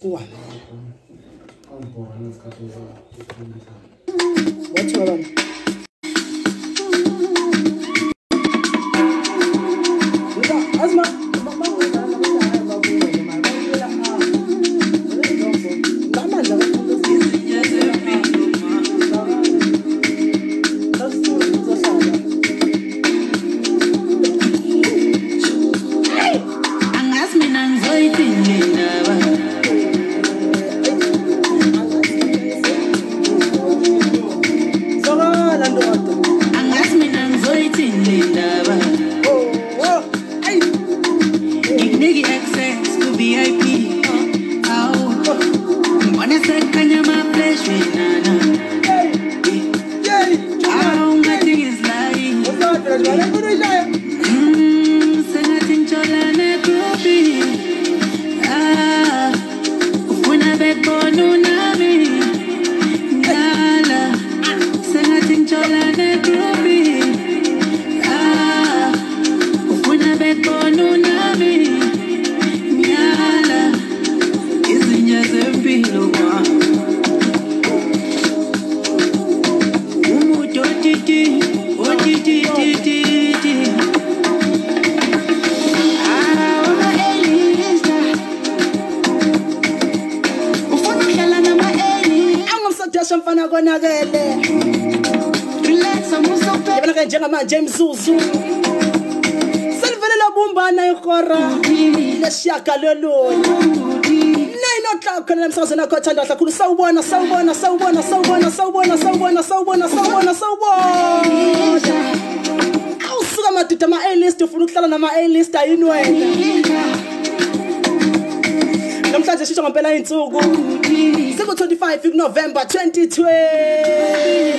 Kuwa. Wathi baba. Azma njengamanje imzuzu selivelela bumbana ihora lesishiyagalolunye 9 o'clock khona emsakazweni wakho othanda kakhulu. Sawubona sawubona sawubona sawubona sawubona sawubona sawubona sawubona sawubona. Awusuka madoda ama A-list, ufuna ukuhlala nama A-list ayini wena? Namhlanje shisho ngempela insuku siku 25 November 2020.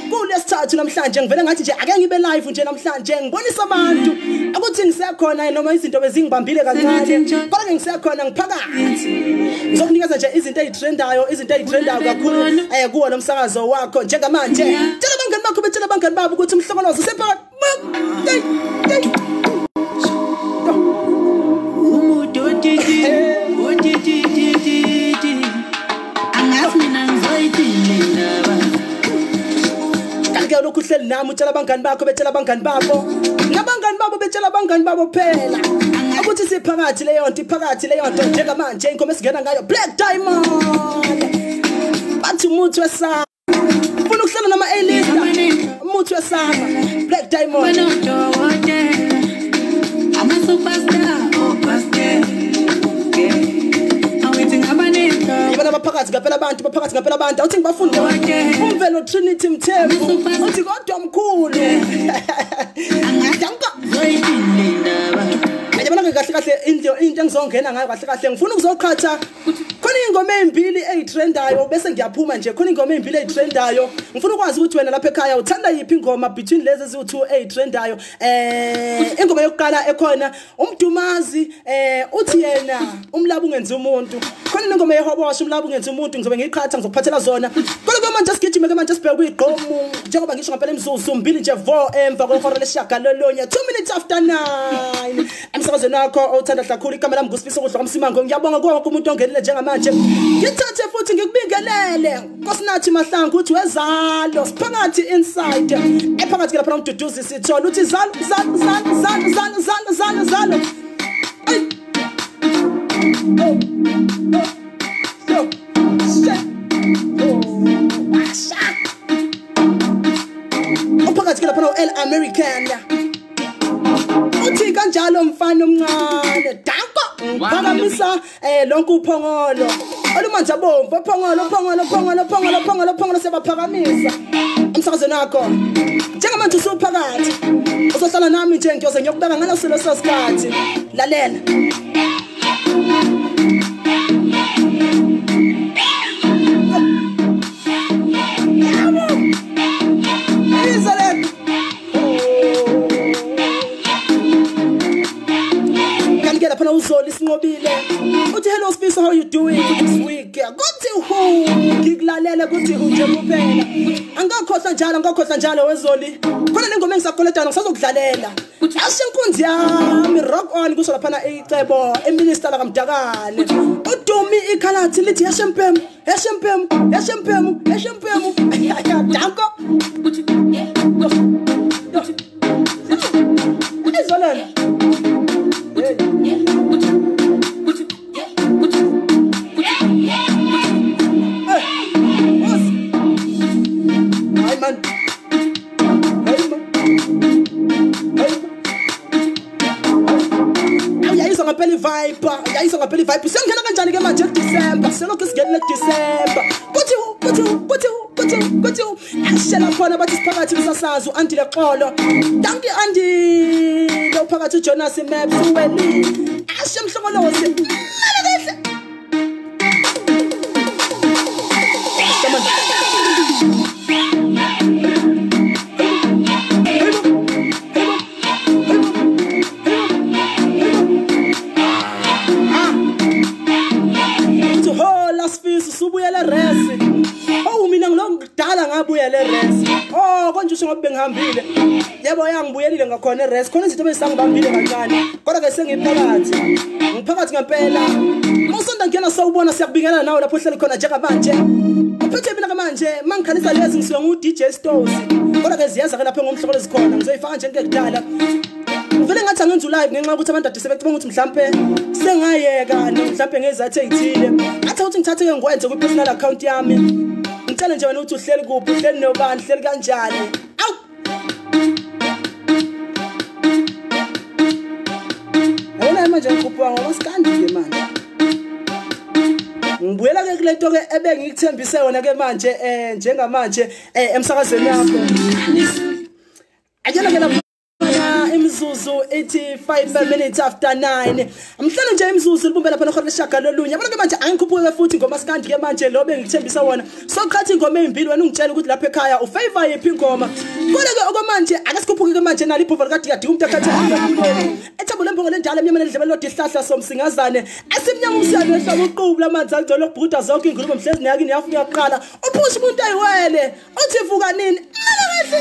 Kulesithathu namhlanje ngivele ngathi nje ake ngibe live nje namhlanje ngibonisa abantu ukuthi ngisekhona noma izinto bezingibambile kancane, kodwa ke ngisekhona ngiphakathi. Ngizokunikeza nje izinto ezitrendayo, izinto ezitrendayo kakhulu kuwo lo msakazo wakho njengamanje. Tshela abangani bakho, betshela abangani babo ukuthi umhlokolozo usephakathi. Lokhu uhleli nami utshela abangani bakho, betshela abangani babo nabangani babo, betshela abangani babo phela ukuthi siphakathi leyo nto, iphakathi leyo nto njengamanje. Inkomo esingena ngayo Black Diamond, bathi umuthi wesama, ufuna ukuhlala nama A-list, umuthi wesama Black Diamond. I'm a superstar, oh pastor. Yibona baphakathi ngempela abantu, baphakathi ngempela abantu. Awuthi ngibafunde umvelo Trinity Mthembu uthi kodwa mkhulu. Danka. Yabona kahle kahle into engizongena ngayo kahle kahle ngifuna ukuzoqhatha khona ingoma ezimbili ezitrendayo bese ngiyaphuma nje. Khona ingoma ezimbili ezitrendayo, ngifuna ukwazi ukuthi wena lapha ekhaya uthanda yiphi ingoma between lezi eziwu2 ezitrendayo. Ingoma yokuqala ekhona umdumazi uthi yena umlabo ungenza umuntu. Khona ingoma yehobosha umlabo ungenza umuntu, ngizobe ngiyiqhatha ngizokuphathela zona. Kodwa manje sigijime ke manje sibheke kuyigqomu njengoba ngisho ngempela imizuzu mbili nje vo emva kwehora lesishiyagalolunye 2 minutes after 9. Emsakazweni wakho othanda kakhulu, igama lami nguSifiso Kudla kwaMsimango. Ngiyabonga konke umuntu ongenile njengamanje. Ngithathe futhi ngikubingelele Nkosinathi Mahlangu uthi wezalo siphakathi inside ephakathi ke lapha umduduzi sithola uthi zalo zalo zalo zalo zalo zalo zalo zalo. Oh oh oh uphakathi ke lapha El American uthi kanjalo mfana omncane danko ngiphakamisa lonke uphongolo olumanje abomvu phongolo phongolo phongolo phongolo phongolo phongolo sebaphakamisa emsakazweni wakho njengamanje usuphakathi uzohlala nami nje ngiyoze ngiyokubeka ngaleso leso sikhathi. Lalela Uzoli sinqobile uthi hello Sifiso, how you doing this week? Kuthi hu ngikulalela kuthi nje kuphela angakhohlwa njalo, angakhohlwa njalo wezoli. Khona lengoma engisakoletana ngisazokudlalela Ashe inkunzi yami rock on kusho laphana icebo eminister la kaMdakane. Udumi Ikhalati lithi yashempem yashempem yashempem yashempem. Danko. Izolana. Hayi man. Hayi man. Uyayizwa ngempela i-vibe, uyayizwa ngempela i-vibe. Siyangena kanjani ke manje December? Selokhu singena December. Kuthi kuthi kuthi kuthi kuthi ashela khona bathi siphakathi umsasazo Andile Xolo. Dankie Andile uphakathi uJonas Maps uweli. Ashe mhlokolozi. Mala kahle. Subuyela resi. Oh mina ngilokudala ngabuyela eresi. Oh konje usho ngoba bengihambile. Yebo yangibuyelile ngakhona eresi. Khona izinto besangibambile kancane. Kodwa ke sengiphakathi. Ngiphakathi ngempela. Musonda ngena sawubona siyakubingelela nawe lapho uhleli khona njengamanje. Uphethe mina manje mangikhalisa lezi ngisuka ngu DJ Stones. Kodwa ke ziyeza ke lapho ngomhloko lezikhona ngizoyifaka nje ngekudala. Ngivele ngathi angenza live ngenxa yokuthi abantu ade sebecabanga ukuthi mhlambe sengayeka mhlambe ngezathu ezithile. Athi ukuthi ngithathe ke ngikwenze ku personal account yami. Ngicela nje wena ukuthi uhleli kuphi, uhleli nobani, uhleli kanjani. Awu. Yena manje ngikhuphuka ngomaskandi ke manje. Ngibuyela ke kule nto ke ebengikuthembise yona ke manje njengamanje emsakazweni yakho. Akuyona ke lapha imizuzu 85 minutes after 9. Amhlanje nje imizuzu libumbe lapha nokhona leshaka lolunye. Yabona ke manje angikhuphuke futhi ngomaskandi ke manje lo bengikuthembisa wona. Soqhatha ingoma ezimbili wena ungitshela ukuthi lapha ekhaya ufavor yiphi ingoma. Kodwa ke okwamanje ake sikhuphuke ke manje nali ibhova likadikadi umuntu akhathe ethabo lembongo lendala emnyama lendlebe lodwa isihlahla somsingazane esimnyama umsiyane wehlaba uqhubu lamanzi agcwele ukubhuda zonke ingulube mhlezi neyakini yafika yaqala. Uphusha umuntu ayiwele uthi vuka nini? Mala kahle.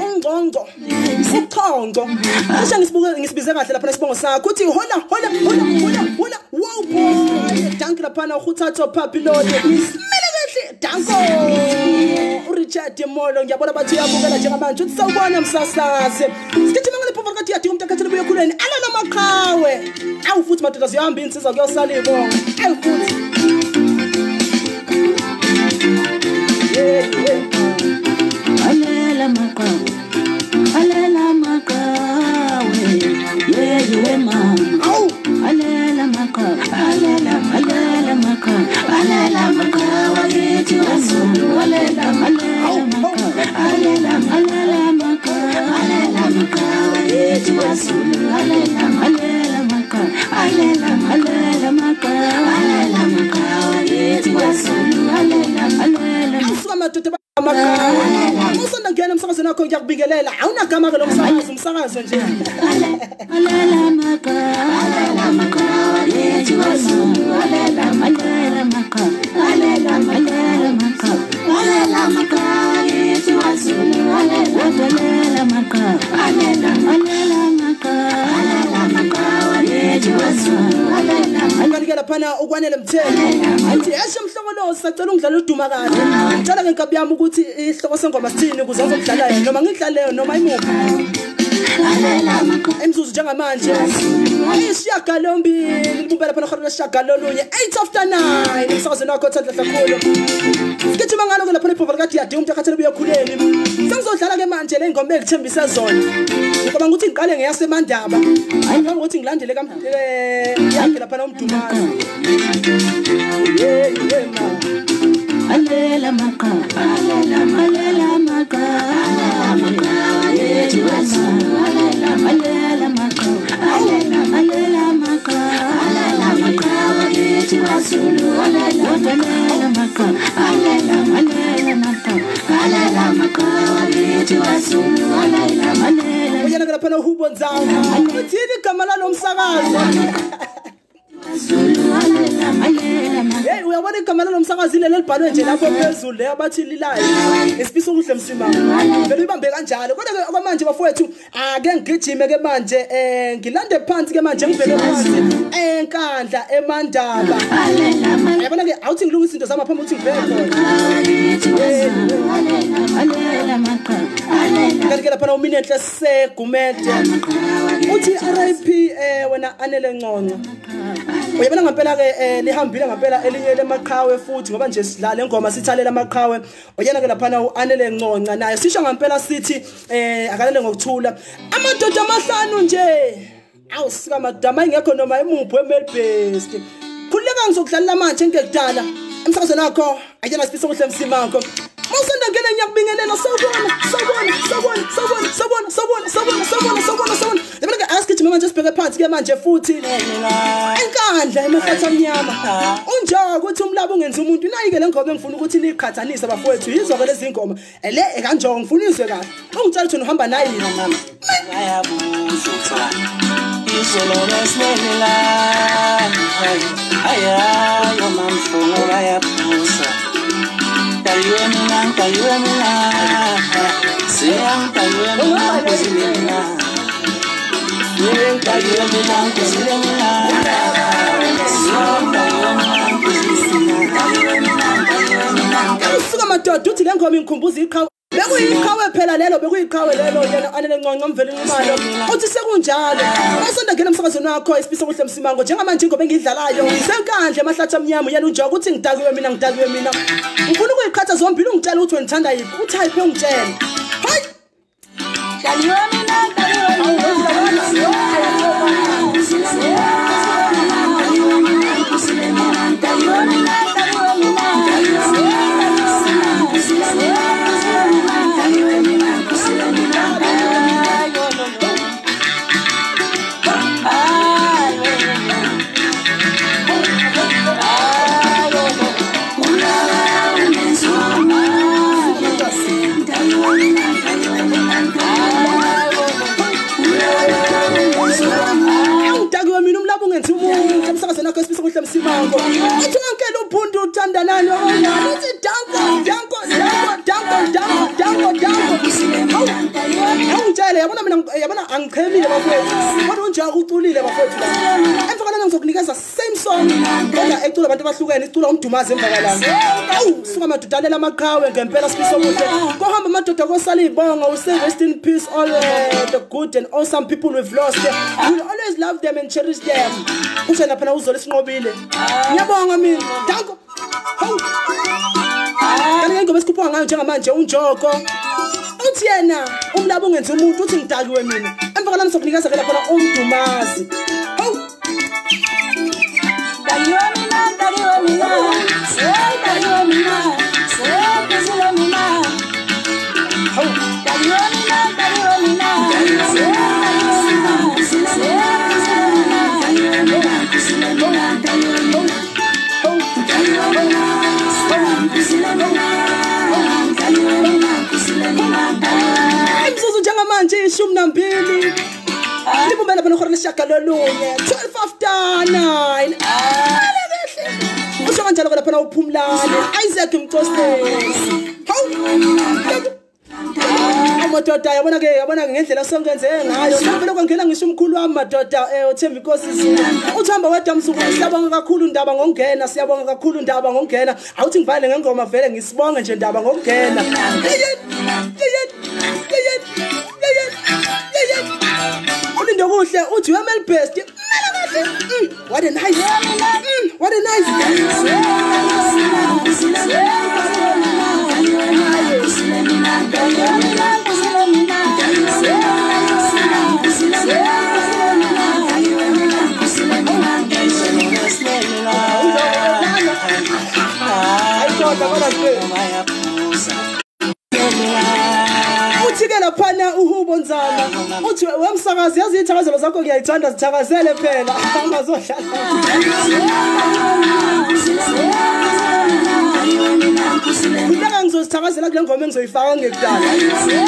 Ungqongqo uqhonqo asha ngisibuke ngisibize kahle lapha nesibongo sakho uthi hola hola hola hola hola wow boy dank lapha ukhuthatho papi lode mele kahle danko uRichard Molo ngiyabona bathi uyabukela njengamanje uthi sawubona msasase sigijima ngale phova kathi yadinga umuntu akhathele buye khuleni alala maqhawe awu futhi madoda siyahamba insizwa kuyosala ibonga awu futhi yeah yeah alela maqhawe alela maqhawe yeah mama alela maqhawe alela alela maqhawe alela maqhawe kithi wazulu alela maqhawe alela alela maqhawe alela maqhawe kithi wazulu alela alela maqhawe alela alela maqhawe alela maqhawe kithi wazulu alela alela madoda Musonda ngena emsakazweni wakho ngiyakubingelela awunagama ke lo msakazo umsakazo nje alela maqhawe alela maqhawe kithi wazulu alela alela maqhawe alela alela maqhawe alela maqhawe kithi wazulu alela alela maqhawe alela alela maqhawe alela maqhawe kithi wazulu alela kanti lapha ukwanele mthelo athi eshe mhlokolozi sacela ungidlala uduma kahle ngicela ke nkabi yami ukuthi isihloko sengoma sithini ukuze ngizodlala yena noma ngidlale noma imuphi Emzuzu njengamanje isishiyagalombili libumbe lapha nohora lesishiyagalolunye 8 after 9 umsakazweni wakho othandla kakhulu. Sigijima ngalo ke lapha nebhova likadiyadi umuntu akhathele buye ekhuleni. Sengizodlala ke manje le ngoma engithembise zona. Ngicabanga ukuthi ngiqale ngeyasemandaba ngicabanga ukuthi ngilandele yakhe lapha nomdumazi. Yeah yeah ma alela maqhawe alela alela maqhawe alela maqhawe yethu wazulu alela alela maqhawe kwaZulu alela alela maqa alela alela maqa alela maqa wakithi kwaZulu alela alela. Uyena ke lapha uHubo Nzama uthini igama lalomsakazo? Hey, uyabona igama lalomsakazo ile lelibhalwe nje lapho phezulu le abathi lilayo Isifiso Okuhle Msimango vele ibambe kanjalo. Kodwa ke okwamanje bafowethu ake ngigijime ke manje ngilande phansi ke manje ngibheke phansi eNkandla eMandaba. Yabona ke awuthi ngilungisa izinto zami phambi ukuthi ngibheke khona. Kanti ke lapha uMinenhle Segumede uthi RIP wena Anele Nconco. Uyabona ngempela ke lihambile ngempela elinye lemaqhawe futhi ngoba nje sidlala ingoma sithalela amaqhawe. Uyena ke lapha uAnele Nconca naye sisho ngempela sithi akalele ngokuthula. Amadoda amahlanu nje awusika madama ingekho noma imuphi weMelbest. Khuleka ngizokudlalela manje ngekudala emsakazweni wakho ayena Sifiso Okuhle Msimango. Mawusanda ngena ngiyakubingelela sawubona sawubona sawubona sawubona sawubona sawubona sawubona sawubona sawubona sawubona. Yabona ke asikijime manje sibheke phansi ke manje futhi eNkandla emahlathi amnyama. Unjalo ukuthi umlabo ungenza umuntu nayi ke le ngoma engifuna ukuthi niqhathanise bafowethu yizo ke lezi ngoma le ekanjoko ngifuna izwe kahle. Ungitshela ukuthi uhamba nayi mama bayabuzwa izolo beslela ayayo mamhlongo bayaphuza daliwe mina daliwe mina siyang daliwe mina kuzile mina daliwe mina kuzile mina siyang daliwe mina kuzile mina daliwe mina. Usuka madoda uthi le ngoma ingikhumbuza iqhawe. Bekuyiqhawe phela lelo bekuyiqhawe lelo yena Anele Nconco Mveli Nxumalo uthi sekunjalo. Masonda ngena emsakazweni wakho Isifiso Okuhle Msimango njengamanje ingoba engidlalayo ngiseNkandla emahlathi amnyama. Uyena unjoko uthi ngidakiwe mina ngidakiwe mina. Ngifuna ukuyiqhatha zombili ungitshela ukuthi wena uthanda yiphi uthi ayiphi ungitshele. Hayi daliwe mina daliwe mina daliwe mina Msimango uthi wonke ubuntu uthanda nani uthi danko danko danko danko danko danko. Awungitshele yabona mina yabona angichemile bafowethu kodwa unjalo uculile bafowethu la. Emva kwalana ngizokunikeza same song kodwa ecula abantu abahlukene icula uMdumazi emva kwalana. Awu suka madoda alela amaqhawe ngempela Sifiso Okuhle. Kohamba amadoda kosala ibonga we say rest in peace all the good and awesome people we've lost. We will always love them and cherish them. Usho lapha uzola isinqobile. Ngiyabonga mina. Danko. Hawu. Kanti ingoma esikhuphuka ngayo njengamanje uNjoko. Uthi yena umlabo ungenza umuntu uthi ngidakiwe mina. Emva kwalana sokunikeza ke lapha uMdumazi. Hawu. Dakiwe mina, dakiwe mina. Dakiwe mina. Dakiwe mina. Hawu. Dakiwe mina, dakiwe mina. Imzuzu njengamanje 12 libumbela phela ihora lesishiyagalolunye 9:12. Usho kanjalo ke lapha uPhumlane Isaac Mcoseni. Hawu madoda yabona ke yabona ngendlela sonkenze ngayo vele kwangena ngisho umkhulu wami madoda uThemba Inkosi Zulu uthamba wedwa msuku. Siyabonga kakhulu Ndaba ngokungena siyabonga kakhulu Ndaba ngokungena. Awuthi ngivale ngengoma vele ngisibonge nje Ndaba ngokungena. Ulindo kuhle uthi weMelbest. What a nice what a nice. Uthi ke laphana uHubo Nzama Uthi wemsakazi yazi ithakazelo zakho ngiyayithanda zithakazele phela angazodlala. Mina ngizozithakazela kule ngoma engizoyifaka ngekudala.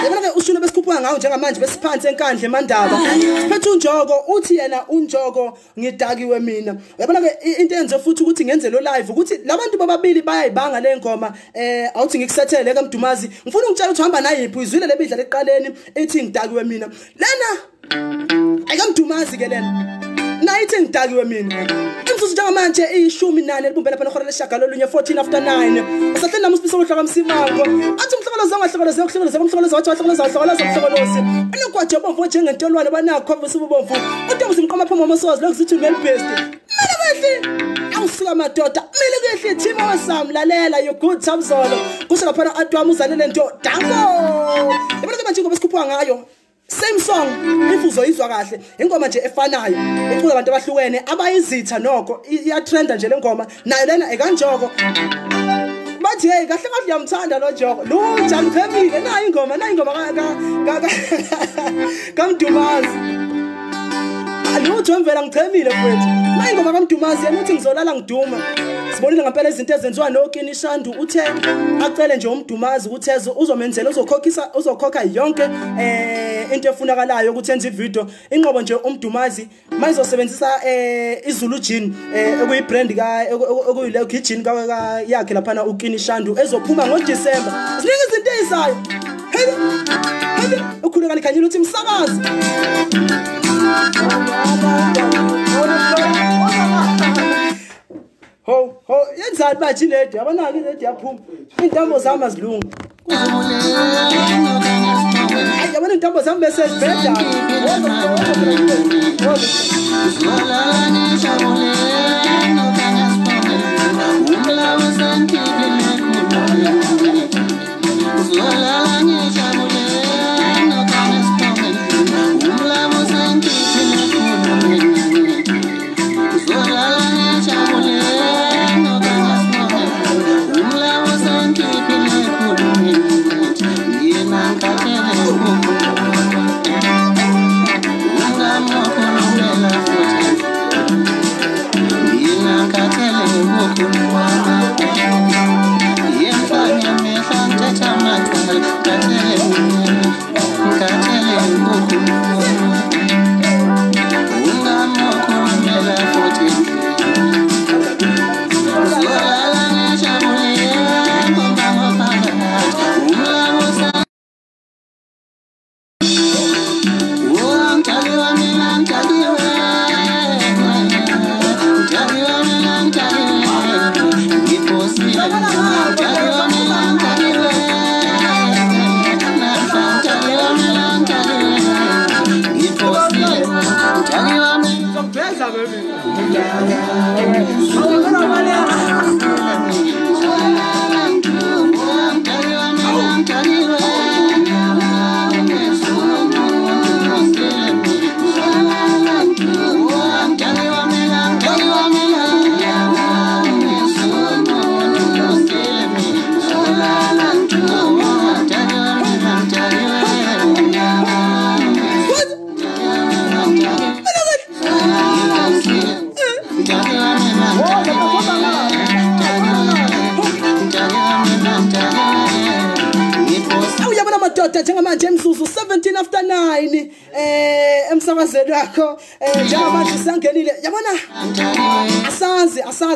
Yabona ke ushuni besikhuphuka ngawo njengamanje besiphansi enkandla emandaba. Siphethe uNjoko uthi yena uNjoko ngidakiwe mina. Yabona ke into enze futhi ukuthi ngenze lo live ukuthi labantu bobabili bayayibanga le ngoma awuthi ngikusethele kaMdumazi. Ngifuna ungitshela ukuthi uhamba nayiphi izwile lebidla leqaleni ethi ngidakiwe mina. Lena ayikaMdumazi ke lena. Nayithi ngidakiwe mina. Imzuzu njengamanje iyi-14 libumbela phana hora leshagalolunye 9:14. Usahleli nami uSifiso Hlaka Msimango. Athi umhlokolozi ongahlokolozi ukuhlokoloza umhlokolozi wathi wahlokoloza wahlokoloza umhlokolozi. Enokwaje obomvu njengentolwane banakho ubomvu. Untombi simqoma phuma amasozi lokuzithi melbest. Mina behli awusuka madoda. Mina kuhle team awesome lalela you good Thabzolo. Kusho lapha atwami uzalele nto. Danko. Yabona ke manje ngoba sikhuphuka ngayo. Same song if uzoyizwa kahle ingoma nje efanayo icula abantu abahlukene abayizitha nokho iyatrenda nje lengoma nayo lena ekanjoko bathi hey kahle kahle uyamthanda lo Njoko lutha ngiphemile nayo ingoma ka kaMdumazi lutho emvela ngichemile mfethu nayo ingoma kaMdumazi yena uthi ngizolala ngiduma. Sibonile ngempela izinto ezenziwa noKini Shandu uthe acele nje uMdumazi ukuthi uzomenzela uzokhokhisa uzokhokha yonke into efunakalayo ukuthi enze ivideo inqobo nje uMdumazi mayizosebenzisa iZulu Jean ekuyi brand ka ekuyile jean ka yakhe lapha uKini Shandu ezophuma ngoDecember. Ziningi izinto ezizayo. Hey hey ukhulekani khanyile uthi msakazi. Ho ho yenzani manje iledi abanaki iledi yaphuma intambo zami azilungi. Ay yabona intambo zami bese zibheda. Njengamanje emzuzu 9:17 emsakazweni wakho njengamanje sangenile yabona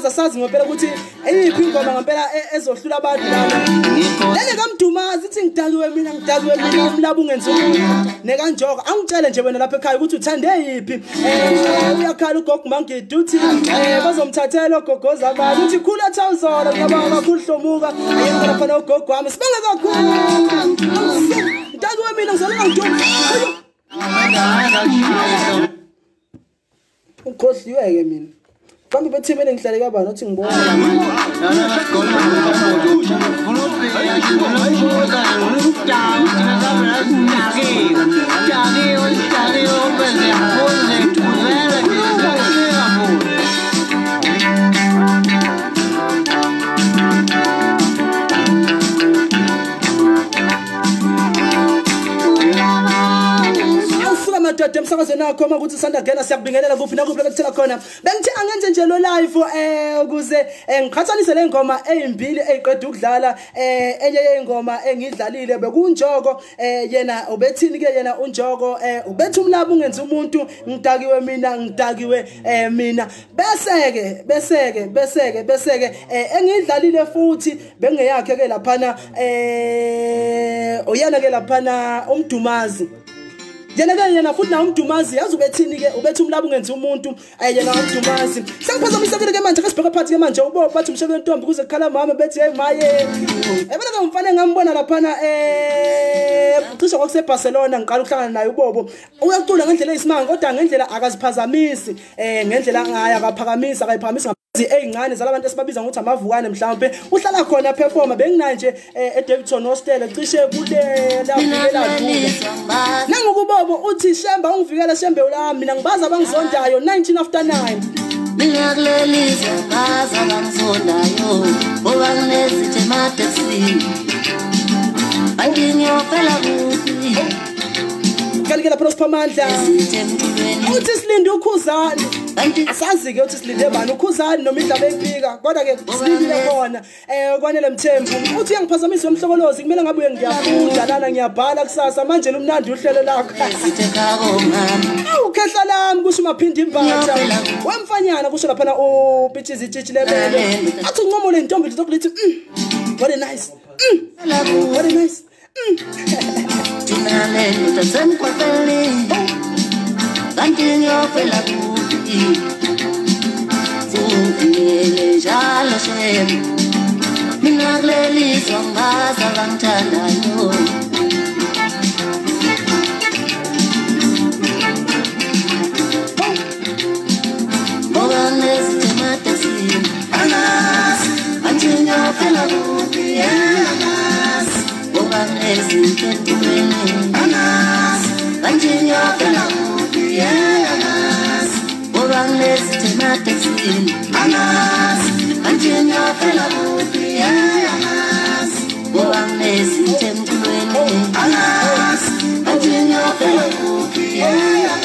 asazi ngempela ukuthi eyiphi ingoma ngempela ezohlula abantu lana lele kaMdumazi ithi ngidakiwe mina umlabo ungenzi nekanjoko angitshele nje wena lapha ekhaya ukuthi uthande yiphi uyakhala ugogo Mangidi uthi bazomthathela ogogoza abantu uthi khula Thabzolo ngiyabonga kakhulu hlomuka ayekho lapha ugogo wami sibonge kakhulu. Ngidakiwe mina ngizolala ngiduma. Ukhohliwe ke mina. Kambe bethimele ngihlale kabani othi ngibona. emsakazweni wakho uma kuthi usanda kungena siyakubingelela kuphi nakuphi la kuthela khona. Bengithe angenze nje lo live ukuze ngiqhathanise le ngoma ezimbili eziqeda ukudlala. Enye yeingoma engidlalile bekuNjoko, yena ubethini ke yena uNjoko, ubethu umlabo ungenza umuntu ngidakiwe mina ngidakiwe mina. Bese ke engidlalile futhi bengeyakhe ke laphana oyena ke laphana uMdumazi. Yena ke yena futhi na uMdumazi yazi ubethini ke, ubethu umlabo ungenza umuntu yena uMdumazi. Sengiphazamisekile ke manje, ke sibheka phansi ke manje ubo bathi umshelo wentombi kuze kukhala mama bethi hey maye. Ebona ke umfana engambona laphana cishe kwakuse Barcelona ngiqala ukuhlangana naye uBobo. Uyacula ngendlela eyisimanga kodwa ngendlela akaziphazamisi, ngendlela ngayo akaphakamisa akayiphakamisa ey'ncane zalabantu esibabiza ngokuthi amavukane mhlawumbe. Uhlala khona performer benginaye nje eDavidson Hostel cishe kule lavikela duze. Nangokubobo uthi Shemba ungivikela Shembe lami mina ngibaza abangizondayo 19 after 9. Mina kulelizwe baza abangizondayo ngoba nginezitha ematekisini angingiyofela kuphi. Kalikela Prosper Mandla uthi silinde uKhuzani. Asazi ke uthi silinde bani, uKhuzani noma indaba ephika, kodwa ke silindile khona. Kwanele Mthembu uthi uyangiphazamisa umhlokolozi, kumele ngabe ngiyafunda lana ngiyabhala kusasa manje lumnandi uhlelo lakho. Awukhehla lami kusho uMaphindi Imbatha wemfanyana kusho laphana uPitchizi itshitshi lebele athi unqomole intombi nje lithi what a nice, what a nice.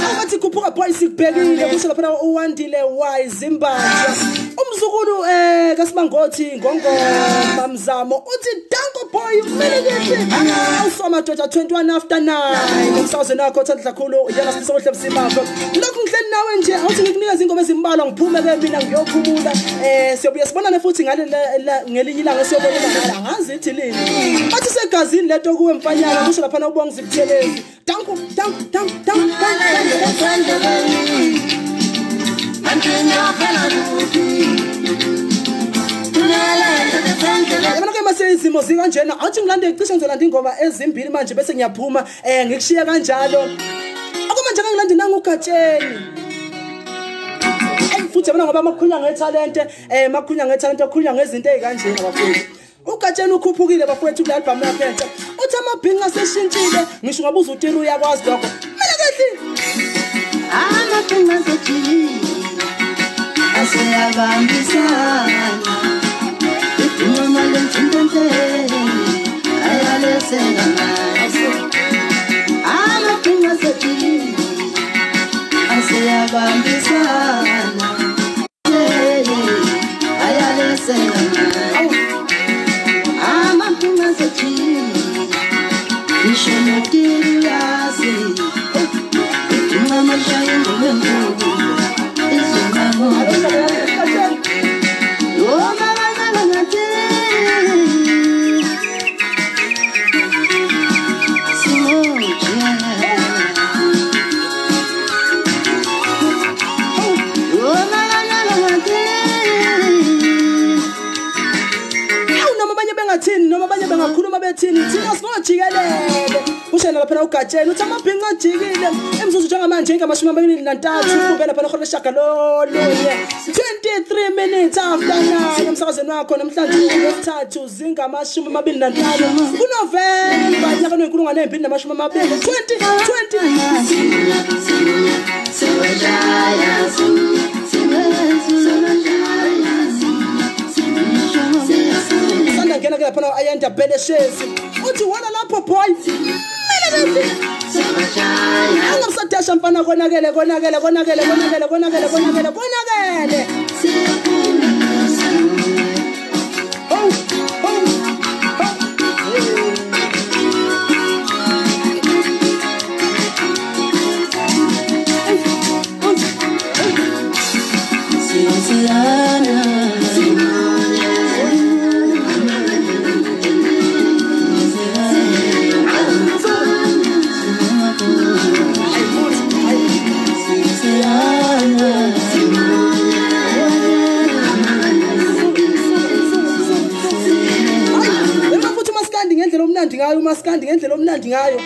Abathi khuphuka boys sikubhekile kusho laphana uWandile Y Zimbabwe. Umzukulu kaSimangothi ngongoma Mzamo uthi danko boy kumele kehle. Awusoma doda 21 after 9 umsakazweni wakho othanda kakhulu yena Sifisokuhle Msimango. Lokhu ngihleli nawe nje awuthi ngikunikeze ingoma ezimbalwa ngiphume ke mina ngiyophumula. Siyobuya sibonane futhi ngale ngelinye ilanga esiyobona ngala angazi ithi lini. Bathi segazini lento kuwe mfanyana kusho laphana ubonga Zibuthelezi. Danko danko danko danko danko. Yabona ke mase izimo zikanjena awuthi ngilande cishe ngizolanda ingoma ezimbili manje bese ngiyaphuma ngikushiya kanjalo. Akumanje ngilande nanguGatsheni. Futhi yabona ngoba makhulunywa ngethalente makhulunywa ngethalente khulunywa ngezinto ezikanjena bafowethu. uGatsheni ukhuphukile bafowethu kule album yakhe entsha. Uthi amabhinqa aseshintshile ngisho ngabuza uTiru uyakwazi lokho. Mina kehle amabhinqa asejikile aseyabambisana idinqoma lentshintshentsheni ayaleseka amabhinqa asejikile aseyabambisana ayaleseka amabhinqa asejikile ngisho noTiru Noma abanye bengakhuluma bethini thina singojikelele kushena lapha uGatsheni uthi amabhinqa ajikile emzuzu njengamanje ingamashumi 23 kubela lapha khona shaka lolunye 23 minutes after 9 emsakazweni wakho namhlanje ngolwesithathu zingamashumi 25 kuNovemba nyaka we-2020 20. Ngena ke lapha ayenda Beleshezi uthi wona lapho boy. Angamsadasha mfana konakele konakele konakele konakele konakele konakele konakele. Oh oh oh. Ngayo umaskandi ngendlela omnandi ngayo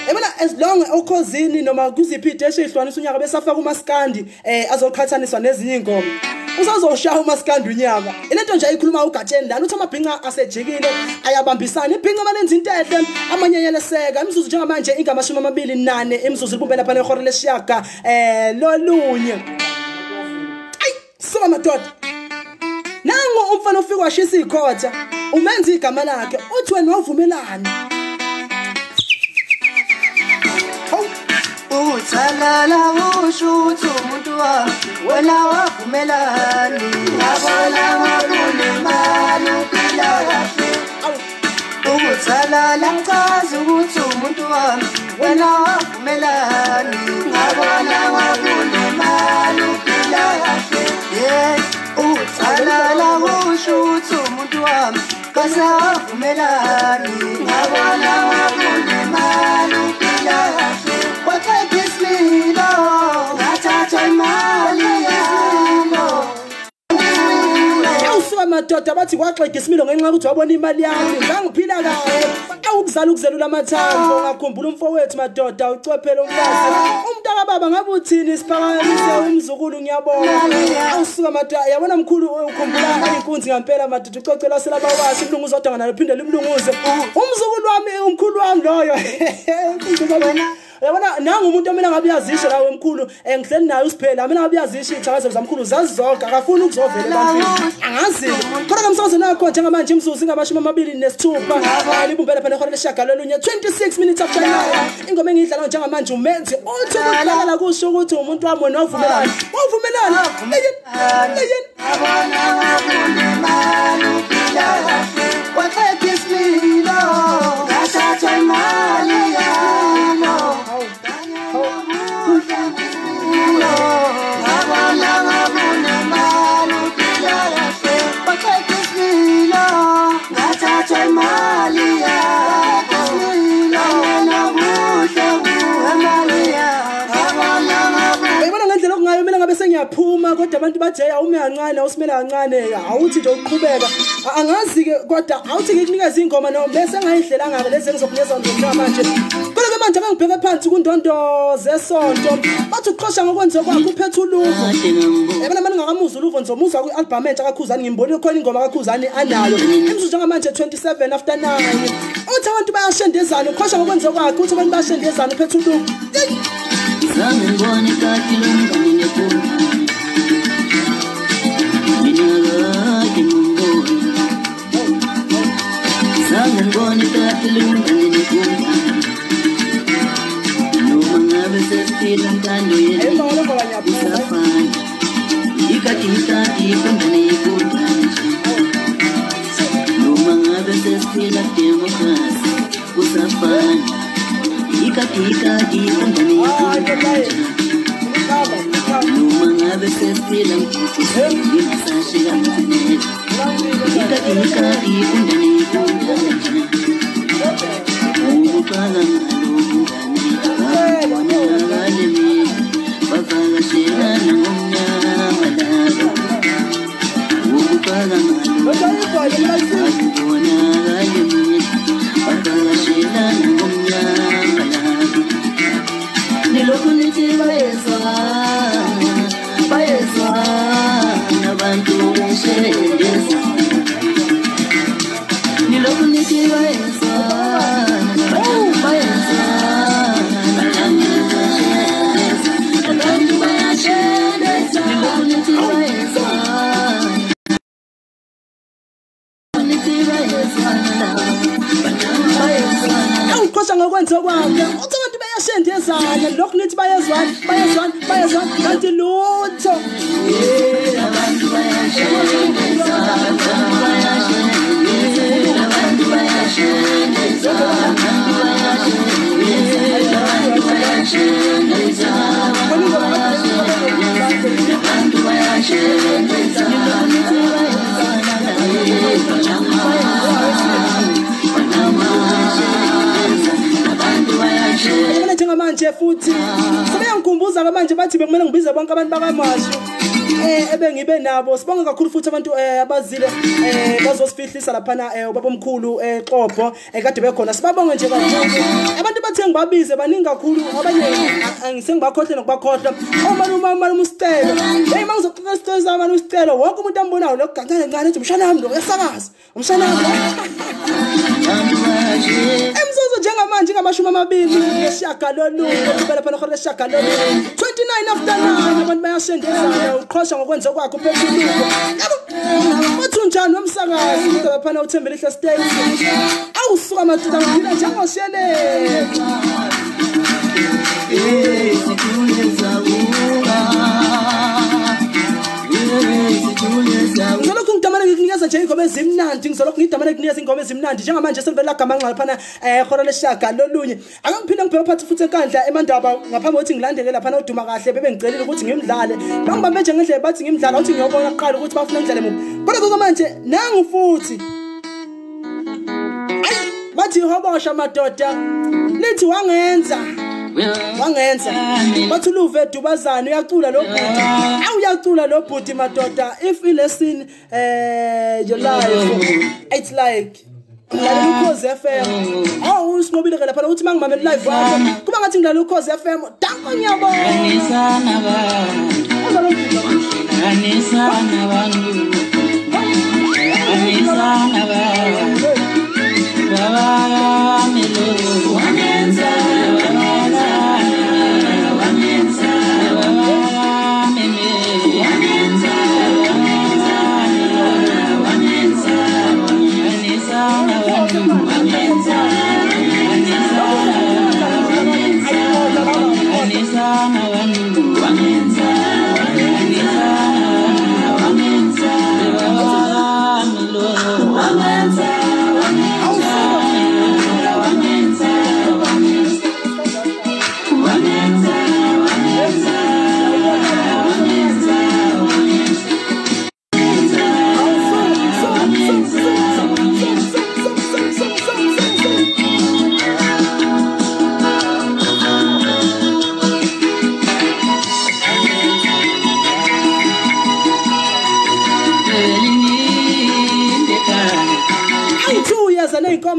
yabona as long okhozini noma kuziphi ideshi ehlukanisa unyaka besafaka umaskandi azoqhathaniswa nezinye ingoma usazoshaya umaskandi unyaka ilento nje ayikhuluma uGatsheni lana uthi amabhinca asejikile ayabambisana ibhinca balenza into enhle amanyenyeleseka imizuzu njengamanje ingamashumi 24 imizuzu libumbene lapha nehora leshiyaga lolunye. Ayi suka madoda nangu umfana ufika washisa ikhotha umenza igama lakhe uthi wena wavumelana. Uthalala usho ukuthi umuntu wami wena wavumelani ngabona ngokunemali uphila kahle. Uthalala ngichaza ukuthi umuntu wami wena wavumelani ngabona ngokunemali uphila kahle. Yeah, uthalala usho ukuthi umuntu wami kase wavumelani ngabona ngokunemali uphila kahle. Kwaxekisimilo ngathatha imali yami. Awusuka madoda bathi kwaxekisimilo ngenxa yokuthi wabona imali yami ngangiphila kahle. Awukuzala ukuzelula amathambo ngakhumbula umfowethu madoda ucwephele umfazi umntaka baba ngabe uthini siphakamise umzukulu ngiyabonga. Awusuka madoda yabona mkhulu ukhumbula inkunzi ngempela madoda ucocela selabawashi umlungu uzodwa nalo phinde limlunguze umzukulu wami umkhulu wami loyo. Yabona nangu umuntu mina ngabe uyazisho lawe mkhulu ngihleli naye usiphela mina ngabe uyazisho ithakazo zamkhulu zazi zonke akafuni ukuzovela ebantwini angazi kodwa ke msakazo nakho njengamanje imizuzu ingamashumi 26 libumbele phela ehora lesishiyagalolunye 26 minutes after 9 ingoma engiyidlala njengamanje umenzi uthi ukudlala kusho ukuthi umuntu wami wena wavumelana wavumelana abona ngokunemali uphila kahle kwaxekisimilo ngathatha imali yami. Uyabona ngendlela okungayo mina ngabe sengiyaphuma kodwa abantu bathe awume kancane awusimele kancane awuthi nje uqhubeka angazi ke kodwa awuthi ngikunikeze ingoma noma bese ngayidlelanga ke lezi engizokunikeza njengamanje. Kodwa ke manje ngibheke phansi kundondo zesonto bathi uqhosha ngokwenza kwakhe uphethe uluvo. Yabona manje ngakamuzwa uluvo ngizomuzwa ku-album entsha kaKhuzani ngimbonile khona ingoma kaKhuzani anayo imizuzu njengamanje 27 after 9 uthi abantu bayashendezana uqhosha ngokwenza kwakhe uthi abantu bayashendezana uphethe uluvo. Zange ngibone kati lomngane nephuma mina kade ngimbona. Zange ngibone kati lomngane nephuma noma ngabe sesiphila ntando yethu isafana ikati ikati ifundane yekundane noma ngabe sesiphila democracy kusafana ikati ikati ifundane yekundane noma ngabe sesiphila ngingasashika mthinele ikati ikati ifundane yekundane ukuqala ngalo bungane abonakale mina bavakashelana ngomnyama labo ukuqala ngalo abonakale mina bavakashelana ngomnyama labo nilokhu nithi bayezwana bayezwana abantu beshendezana nilokhu nithi bayezwana bayezwana abantu bayashendezana nilokhu nithi bayezwana nithi bayezwana. Uqhosha ngokwenza kwakhe. Uthi abantu bayashendezana lokhu nithi bayezwana bayezwana bayezwana kanti lutho. Abantu bayashendezana, abantu bayashendezana, abantu bayashendezana, abantu bayashendezana. Njengamanje futhi sebeyangikhumbuza ke manje bathi bekumele ngibize bonke abantu bakaMashu ebengibe nabo. Sibonge kakhulu futhi abantu abazile bazosifihlisa laphana ubaba omkhulu eXobho ekade bekhona. Sibabonge nje kakhulu abantu bathe ngibabize baningi kakhulu, abanye ngisengibakhohle nokubakhohlwa. Omalume uSicelo, hey mangizoxoxa isicelo sami uSicelo, wonke umuntu ambonayo lokho kancane kancane ethi umshana wami lo uyasakaza, umshana wami. Emzuzu njengamanje ngamashumi amabili nesishiyagalolunye kubela phana khona lesishiyagalolunye 29 after 9 abantu bayashendezana. Uqhosha ngokwenza kwakho uphefumulo yabo. Uthi unjani womsakazi kodwa laphana uThembelihle State awusuka amadoda ngiphila njengoshelele. Ngizolokhu ngidamane ngikunikeza nje ingoma ezimnandi, ngizolokhu ngidamane ngikunikeza ingoma ezimnandi njengamanje selivele lagamanxa laphana khona lesishiyagalolunye. Ake ngiphinde ngibheke phansi futhi enkandla emandaba ngaphambi kokuthi ngilandele laphana uDuma Kahle bebengicelile ukuthi ngimdlale. Bangibambe nje ngendlela bathi ngimdlala uthi ngiyobona kuqala ukuthi bafuna ngidlale muphi. Kodwa manje nangu futhi bathi hobosha madoda lithi wangenza wangenza bathi uluve Dubazane uyacula lo bhuti, awuyacula lo bhuti madoda. If you listen your life it's like ngilalela Ukhozi FM. Awu usinqobile ke lapha uthi mangimamela live wakho kuba ngathi ngilalela Ukhozi FM. Danko ngiyabonga.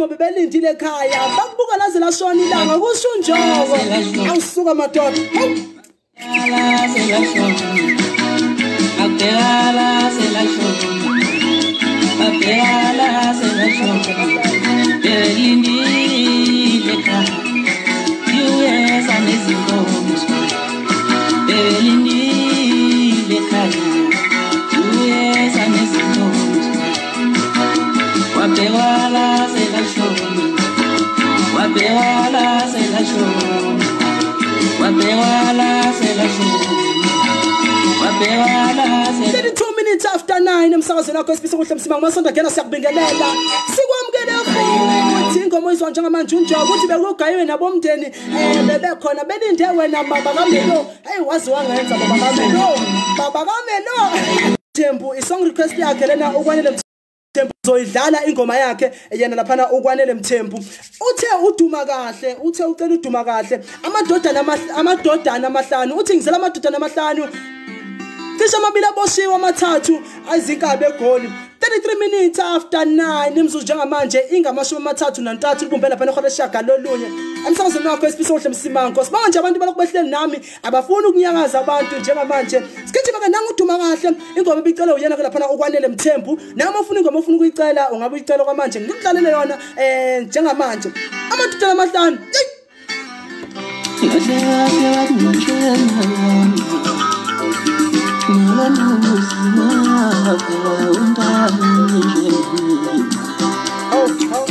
Bebelindile ekhaya bakubuka laze lashona ilanga kusho unjoko awusuka madoda. 32 minutes after 9 emsakazweni wakho esifisa kuhle Msimang masonto ngena siyakubingelela sikwamukele futhi ingoma oyizwa njengamanje unjoko ukuthi bekugayiwe nabomndeni bebekhona belinde wena baba kaMelo. Hey wazi wangenza baba kaMelo, baba kaMelo. Thembu isong request yakhe lena uKwanele Mthembu uzoyidlala ingoma yakhe yena laphana uKwanele Mthembu. Uthe uduma kahle, uthe ucela uduma kahle amadodana amahlanu, uthi ngizela amadodana amahlanu cishe amabili aboshiwe amathathu ayizinkabi egoli. 33 minutes after 9 imzuzu njengamanje ingamashumi amathathu nantathu libumbela lapha nehora lesishiyagalolunye emsakazweni wakho esifisa kuhle Msimango. Sibonga nje abantu balokhu behleli nami abafuni ukunyakaza abantu njengamanje. Sigijima ke nangu uDuma Kahle ingoma ebicela uyena ke laphana uKwanele Mthembu. Nami ufuna ingoma ufuna ukuyicela ungabe uyicela kwamanje ngikudlalele yona njengamanje amadodana amahlanu. Oh, oh.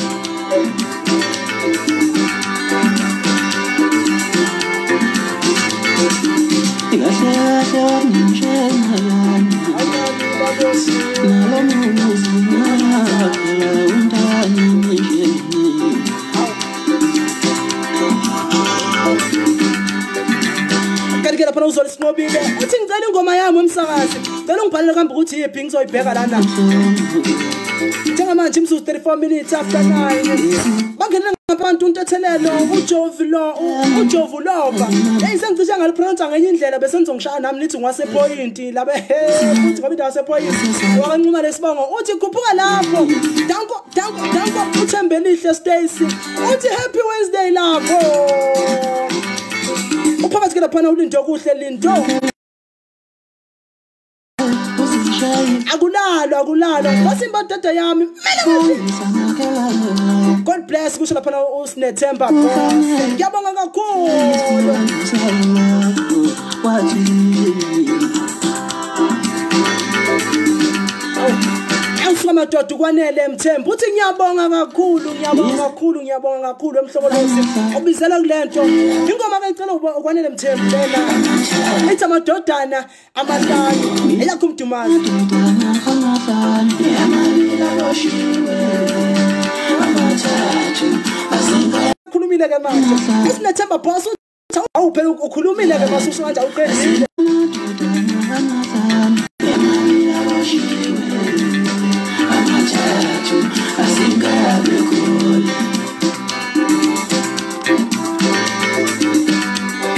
Sinqobile uthi ngicela ingoma yami umsakazi, ngicela ungibhalele kambe ukuthi yiphi ngizoyibheka lana. Njengamanje imzuzu 34 minutes after 9 bangenele ngabantu untethelelo uJovu Lova. Hey, sengicishe ngalipronounce ngenye indlela bese nizongishaya nami nithi ngwasepoint labe futhi ngoba indawo yasepoint wakanquma lesibongo uthi khuphuka lapho. Danko danko danko uThembelihle Stacy uthi happy Wednesday lapho. Uphakathi ke laphana uLindo kuhle Lindo. Akulalo akulalo basimba dada yami mina. God bless kusho laphana uSinethemba boss. Ngiyabonga kakhulu. Awusuka kwanele Mthembu uthi ngiyabonga kakhulu ngiyabonga kakhulu ngiyabonga kakhulu emhlokolosi obizela kulento ingoma kayicela ukwanele Mthembu lena ithi amadodana amahlanu eyakho umdumazi. Ukhulumile ke manje uSinethemba boss uthi awu phela ukhulumile ke mase usho kanje awuqedile.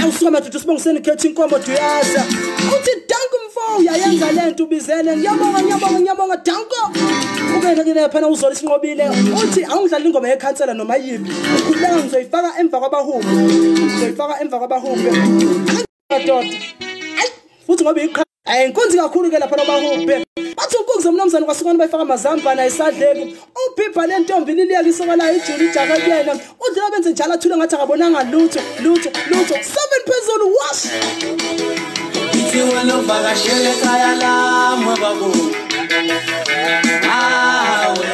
Awusuka madoda sibongiseni khetha inkomo duyaza uthi danko mfo uyayenza lento ubizele ngiyabonga ngiyabonga ngiyabonga danko. Ubeke ke lapha uZola Sinqobile uthi awungidlali ingoma yekhansela noma yiphi ukhuleka ngizoyifaka emva kwabahumbi ngizoyifaka emva kwabahumbi madoda. Ayi futhi ngoba iqha ayinkunzi kakhulu ke lapha nabahumbi bathi unkunzi umnumzane kwasukana bayifaka amazambana esadleki ubhibha lentombi liliyeke isoka ijuli ijaka kuyena udlela benze njalo athule ngathi akabonanga lutho lutho lutho 7 phezulu wash. Ithi wena uvakashele ekhaya lami babu awe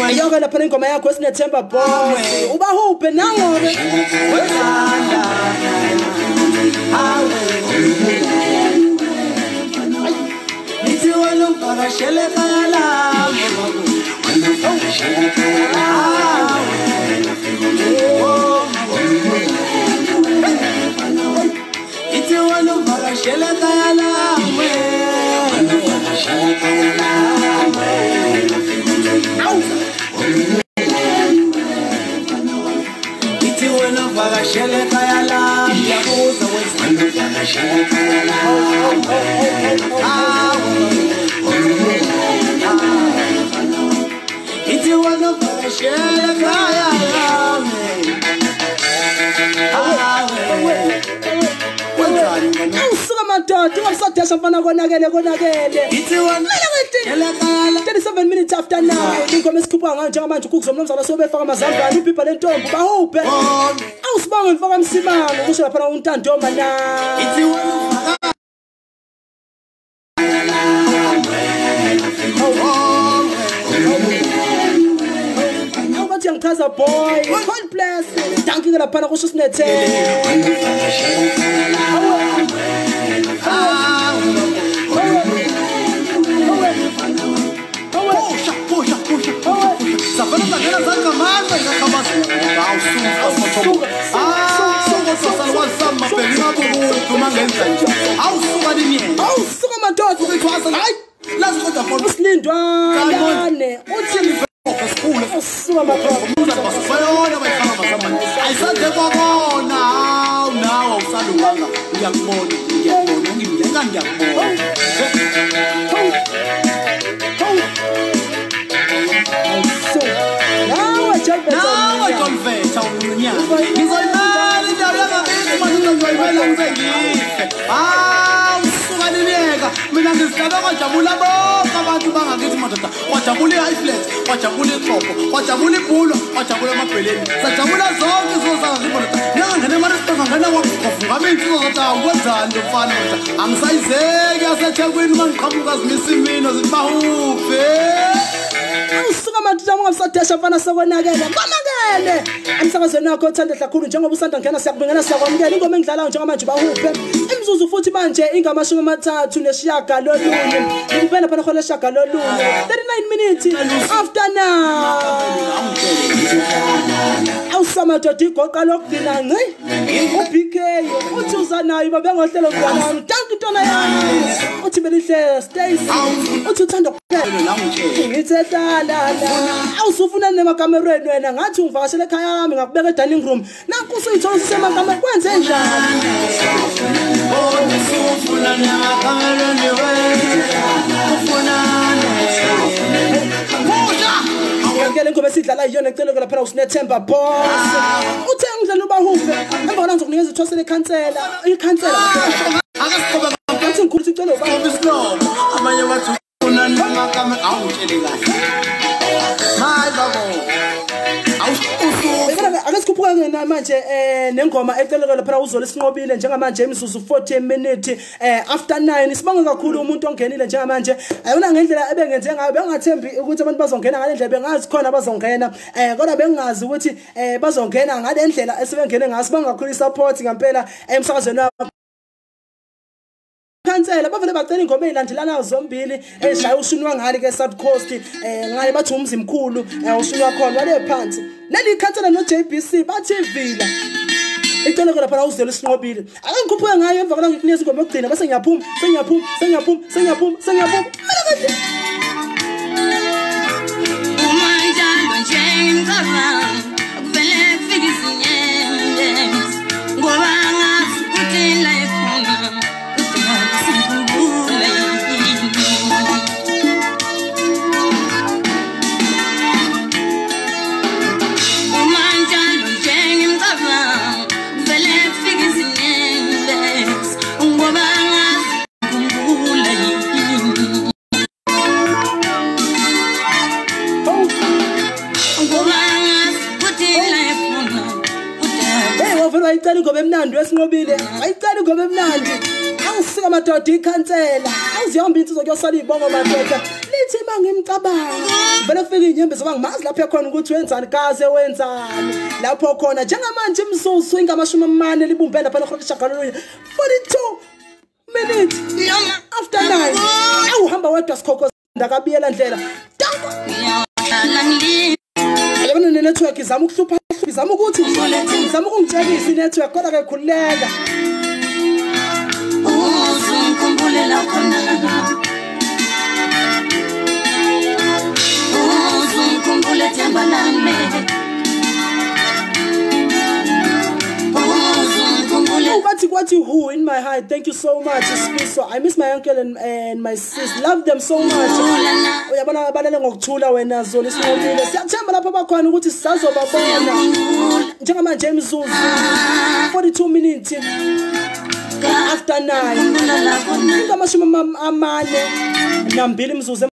ayoke lapha ingoma yakho eSinethemba boss ubahuphe nangobe ithi wena uvakashele ekhaya lami babu ithi wena uvakashele ekhaya lami ithi wena uvakashele ekhaya lami ngiyabuza wena uvakashele ekhaya lami ithi wena uvakashele ekhaya lami. Awusuka madoda ungasadesha mfana konakele konakele. 37 minutes after 9 ingoma esikhupha ngayo njengamanje ukuzwa umnumzane sobefaka amazambane ubhibha lentombi bahuphe. Awusibonge mfaka Msimango kusho lapha uNtando Manana. Ithi wena Awubathi ngichaza boy. God bless. Thank you lapha kusho Sinethemba. Awusuka madoda hayi uSilindwane uthi usuka madoda ayisadle kwabona nawe awusalunganga ngiyakubona ngiyakubona ngimlenga ngiyakubona. Nawe Jolvetha umnyaka ngizoyimela indawo yangakithi manje ngizoyimela ngize awusuka niliyeka mina ngizihlabe kwajabula bonke abantu bangakithi madoda kwajabula i-high flat kwajabula ixopo kwajabula ibhulo kwajabula amabheleni sajabula zonke izinto zangakithi madoda ngangena emaristonga ngena kwavuka insizwa zathi awukwenzani lo mfana madoda angisayizeki yaseThekwini uma ngiqhamuka zimisa imino zithi bahuphe. Awusuka madoda ungasadesha mfana sokonakele konakele emsakazweni wakho othanda kakhulu njengoba usanda ngena siyakubingela siyakwamukela ingoma engidlalayo njengamanje bahuphe imizuzu futhi manje ingamashumi 39 ngikubela phana khona 9 39 minutes after 9. Awusamadoda igoqa lokugcina ngci uBK uthi uza nayo babengohlelo mntwana danki ntwana yami uthi belihle Stacy uthi uthanda kuphela ngithe hlala la awusufuna nemakamerweni wena ngathi ungivakashele ekhaya yami ngakubeka e-dining room nanku usuyithola usemakamerweni kwenze njani usufuna nemakamerweni wena Ngeke ngoba sidlala iyona ecelo ke lapha uSinethemba boss uthe ngidlela ubahufe emva kona ngizokunikeza ithwasa lekhansela ikhansela akasiqhubeka uthi ngikhulu sicelo uba amanye bathi ufuna namakamera awutshele kahle hayi babo Ake sikhuphuka manje nengoma eceleke lapha uZola Sinqobile njengamanje imizuzu 40 minutes after 9. Sibonge kakhulu umuntu ongenile njengamanje. Ayona ngendlela ebengenze ngayo bengathembi ukuthi abantu bazongena ngale ndlela, bengazi khona bazongena kodwa bengazi ukuthi bazongena ngale ndlela esebengene ngayo. Sibonge kakhulu isupport ngempela emsakazweni wakho. Khansela bavele bacela ingoma ezilandelanayo zombili eshaya ushuni wangale ke South Coast ngale bathi umzimkhulu ushuni wakhona wale phansi leli khansela no JBC bathi vila icela ke lapha uZola Sinqobile. Ake ngikhuphuke ngayo emva kwalokho ngikunikeza ingoma yokugcina bese ngiyaphuma sengiyaphuma sengiyaphuma sengiyaphuma sengiyaphuma. Uma njalo nje ngicabanga kuvele kufike izinyembezi ngoba ngazi ukuthi la ekhona Ayicela ingoma emnandi wesinqobile, ayicela ingoma emnandi. Awusika madoda ikhansela, awuzihamba insizwa kuyosala ibongo madoda. Lithi mangimcabanga vele kufika inyembezi bangimazi lapho khona ukuthi wenzani kaze wenzani lapho khona njengamanje imizuzu ingama-40 libumbe lapha no-9 42 minutes after 9. Awuhamba wedwa sikhokho ndakabiyela ndlela. Yabona ne-network izama ukuhlupha, izama ukuthi izama ukungitshekisa i-network kodwa ke khululeka. Uzungikhumbule khona uzungikhumbule themba lami uzungikhumbule. Bathi kwathi who in my heart. Thank you so much Sifiso. I miss my uncle and my sis. Love them so much. Uyabona balele ngokuthula wena Zola Sinqobile. Siyathemba lapho bakhona ukuthi sisazobabona. Njengamanje imizuzu 42 minutes after 9. Ingamashumi amane nambili imizuzu.